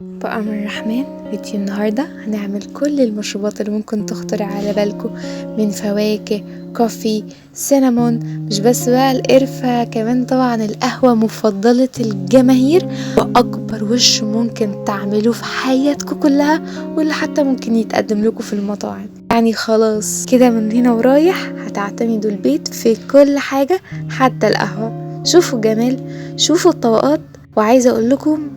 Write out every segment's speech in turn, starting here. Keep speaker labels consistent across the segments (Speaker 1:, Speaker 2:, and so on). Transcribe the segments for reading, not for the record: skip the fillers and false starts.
Speaker 1: بأمر الرحمن. فيديو النهاردة هنعمل كل المشروبات اللي ممكن تخطر على بالكم من فواكه، coffee، cinnamon، مش بس بقى القرفة، كمان طبعا القهوة مفضلة الجماهير، وأكبر وش ممكن تعملوه في حياتكم كلها، واللي حتى ممكن يتقدم لكم في المطاعم. يعني خلاص كده من هنا ورايح هتعتمدوا البيت في كل حاجة حتى القهوة. شوفوا الجمال، شوفوا الطبقات، وعايزة اقول لكم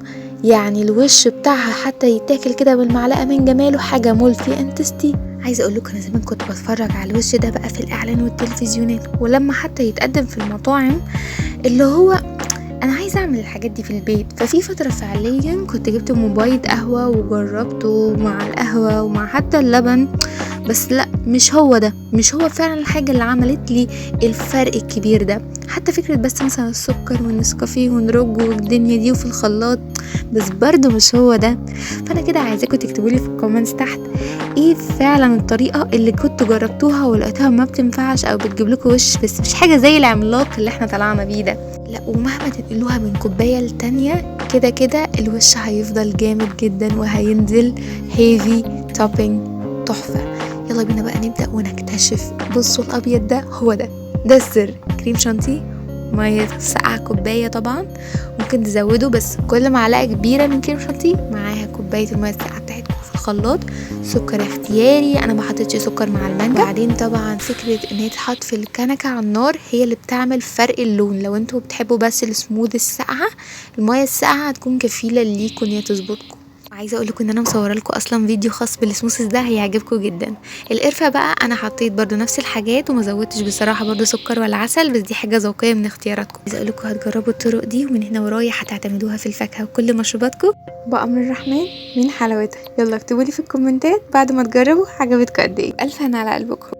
Speaker 1: يعني الوش بتاعها حتى يتاكل كده بالمعلقة من جماله، حاجة multi and tasty. عايزة اقول لكم انا زمان كنت بتفرج على الوش ده بقى في الاعلان والتلفزيونات، ولما حتى يتقدم في المطاعم، اللي هو انا عايزه اعمل الحاجات دي في البيت. ففي فترة فعليا كنت جبت مبيض قهوة وجربته مع القهوة ومع حتى اللبن، بس لا، مش هو ده، مش هو فعلا الحاجة اللي عملت لي الفرق الكبير ده. حتى فكرة بس مثلا السكر والنسكافيه ونرج والدنيا دي وفي الخلاط، بس برضو مش هو ده. فانا كده عايزاكم تكتبوا لي في ال comments تحت ايه فعلا الطريقة اللي كنتوا جربتوها ولقيتوها ما بتنفعش او بتجيب لكم وش بس مش حاجة زي العملاق اللي احنا طلعنا بيه ده. لا، ومهما تنقلوها من كوباية لتانية كده كده الوش هيفضل جامد جدا وهينزل heavy topping تحفة. يلا بينا بقى نبدأ ونكتشف. بصوا الأبيض ده هو ده، ده السر. كريم شانتيه، مية ساقعة كوباية، طبعا ممكن تزودوا بس كل معلقة كبيرة من كريم شانتيه معاها كوباية المية الساقعة بتاعتكم في الخلاط. سكر اختياري، انا ما حطيتش سكر مع المانجا. بعدين طبعا فكرة ان هي تتحط في الكنكة على النار هي اللي بتعمل فرق اللون. لو انتوا بتحبوا بس السموذ الساقعة، المية الساقعة هتكون كفيلة ليكوا ان هي تظبطكم. عايزه اقول لكم ان انا مصوره لكم اصلا فيديو خاص بال smoothies ده، هيعجبكم جدا. القرفه بقى انا حطيت برضو نفس الحاجات وما زودتش بصراحة برضو سكر ولا عسل، بس دي حاجة ذوقيه من اختياراتكم. عايزه اقول لكم هتجربوا الطرق دي ومن هنا ورايح هتعتمدوها في الفاكهة وكل مشروباتكم.
Speaker 2: بأمر الرحمن من حلاوتها. يلا اكتبوا لي في الكومنتات بعد ما تجربوا عجبتكم قد ايه. الف هنا على قلبكم.